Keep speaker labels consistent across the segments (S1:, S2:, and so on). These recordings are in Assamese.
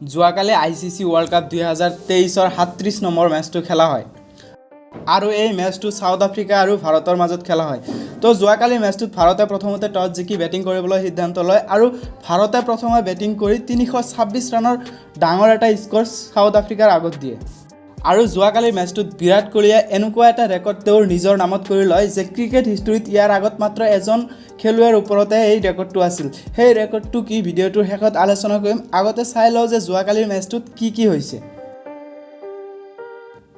S1: যোৱাকালি আইচিচি ৱৰ্ল্ড কাপ 2023ৰ 37 নম্বৰ মেচটো খেলা হয় আৰু এই মেচটো চাউথ আফ্ৰিকা আৰু ভাৰতৰ মাজত খেলা হয়। তো যোৱাকালি মেচটোত ভাৰতে প্ৰথমতে টছ জিকি বেটিং কৰিবলৈ সিদ্ধান্ত লয় আৰু ভাৰতে প্ৰথমে বেটিং কৰি 326 ৰানৰ ডাঙৰ এটা স্ক'ৰ চাউথ আফ্ৰিকাৰ আগত দিয়ে। আৰু যোৱাকালিৰ মেচটোত বিৰাট কোহলিয়ে এনেকুৱা এটা ৰেকৰ্ড তেওঁৰ নিজৰ নামত কৰি লয় যে ক্ৰিকেট হিষ্টৰীত ইয়াৰ আগত মাত্ৰ এজন খেলুৱৈৰ ওপৰতে এই ৰেকৰ্ডটো আছিল। সেই ৰেকৰ্ডটো কি, ভিডিঅ'টোৰ শেষত আলোচনা কৰিম। আগতে চাই লওঁ যে যোৱাকালিৰ মেচটোত কি কি হৈছে।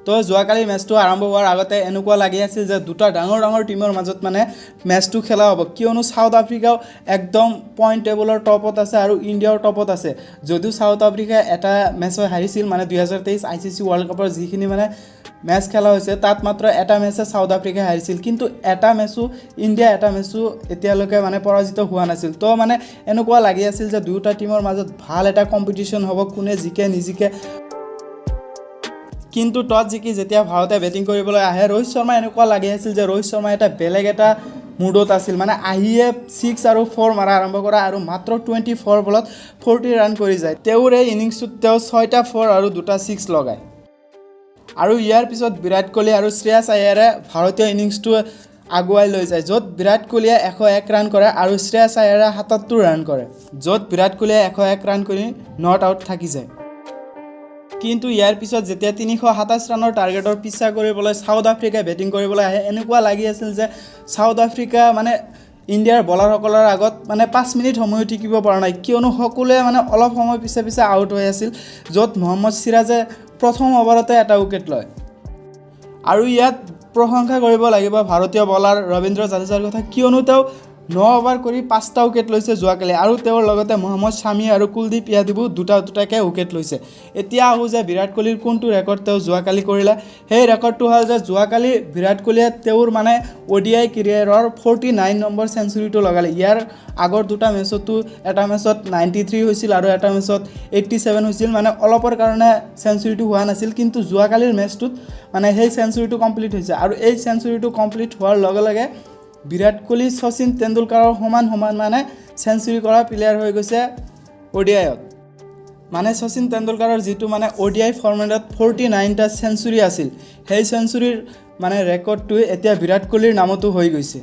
S1: তো যোৱাকালি মেচটো আৰম্ভ হোৱাৰ আগতে এনেকুৱা লাগি আছিল যে দুটা ডাঙৰ ডাঙৰ টীমৰ মাজত মানে মেচটো খেলা হ'ব, কিয়নো চাউথ আফ্ৰিকাও একদম পইণ্ট টেবুলৰ টপত আছে আৰু ইণ্ডিয়াও টপত আছে। যদিও চাউথ আফ্ৰিকাই এটা মেচত হাৰিছিল, মানে 2023 আইচিচি ৱৰ্ল্ড কাপৰ যিখিনি মানে মেচ খেলা হৈছে, তাত মাত্ৰ এটা মেচে চাউথ আফ্ৰিকাই হাৰিছিল। কিন্তু এটা মেচো ইণ্ডিয়া এটা মেচো এতিয়ালৈকে মানে পৰাজিত হোৱা নাছিল। তো মানে এনেকুৱা লাগি আছিল যে দুয়োটা টীমৰ মাজত ভাল এটা কম্পিটিশ্যন হ'ব, কোনে জিকে নিজিকে। কিন্তু টছ জিকি যেতিয়া ভাৰতে বেটিং কৰিবলৈ আহে, ৰোহিত শৰ্মা এনেকুৱা লাগি আছিল যে ৰোহিত শৰ্মা এটা বেলেগ এটা মুডত আছিল। মানে আহিয়ে ছিক্স আৰু ফ'ৰ মাৰা আৰম্ভ কৰা আৰু মাত্ৰ 24 বলত 40 ৰান কৰি যায়। তেওঁৰ এই ইনিংছটোত তেওঁ ছয়টা ফ'ৰ আৰু দুটা ছিক্স লগায়। আৰু ইয়াৰ পিছত বিৰাট কোহলি আৰু শ্ৰেয়াছ আয়াৰে ভাৰতীয় ইনিংছটো আগুৱাই লৈ যায়, য'ত বিৰাট কোহলিয়ে 101 ৰান কৰে আৰু শ্ৰেয়াছ আয়াৰে 77 ৰান কৰে, য'ত বিৰাট কোহলিয়ে 101 ৰান কৰি not out থাকি যায়। কিন্তু ইয়াৰ পিছত যেতিয়া 327 ৰানৰ টাৰ্গেটৰ পিছা কৰিবলৈ চাউথ আফ্ৰিকাই বেটিং কৰিবলৈ আহে, এনেকুৱা লাগি আছিল যে চাউথ আফ্ৰিকা মানে ইণ্ডিয়াৰ বলাৰসকলৰ আগত মানে 5 মিনিট সময়ো টিকিব পৰা নাই, কিয়নো সকলোৱে মানে অলপ সময় পিছে পিছে আউট হৈ আছিল, য'ত মহম্মদ চিৰাজে প্ৰথম অভাৰতে এটা উইকেট লয়। আৰু ইয়াত প্ৰশংসা কৰিব লাগিব ভাৰতীয় বলাৰ ৰবীন্দ্ৰ জাদেজাৰ কথা, কিয়নো তেওঁ 9 অভাৰ কৰি পাঁচটা উইকেট লৈছে যোৱাকালি আৰু তেওঁৰ লগতে মহম্মদ শামী আৰু কুলদীপ যাদৱো দুটা দুটাকৈ উইকেট লৈছে। এতিয়া আহোঁ যে বিৰাট কোহলিৰ কোনটো ৰেকৰ্ড তেওঁ যোৱাকালি কৰিলে। সেই ৰেকৰ্ডটো হ'ল যে যোৱাকালি বিৰাট কোহলিয়ে তেওঁৰ মানে অ'ডিআই কেৰিয়াৰৰ 49 নম্বৰ চেঞ্চুৰীটো লগালে। ইয়াৰ আগৰ দুটা মেচতো, এটা মেচত 93 হৈছিল আৰু এটা মেচত 87 হৈছিল, মানে অলপৰ কাৰণে চেঞ্চুৰীটো হোৱা নাছিল। কিন্তু যোৱাকালিৰ মেচটোত মানে সেই চেঞ্চুৰীটো কমপ্লিট হৈছে আৰু এই চেঞ্চুৰীটো কমপ্লিট হোৱাৰ লগে লগে বিৰাট কোহলি শচীন তেণ্ডুলকাৰৰ সমান সমান মানে চেঞ্চুৰী কৰা প্লেয়াৰ হৈ গৈছে অ'ডিআইত। মানে শচীন তেণ্ডুলকাৰৰ যিটো মানে অ'ডিআই ফৰ্মেটত 49টা চেঞ্চুৰী আছিল, সেই চেঞ্চুৰীৰ মানে ৰেকৰ্ডটো এতিয়া বিৰাট কোহলিৰ নামতো হৈ গৈছে।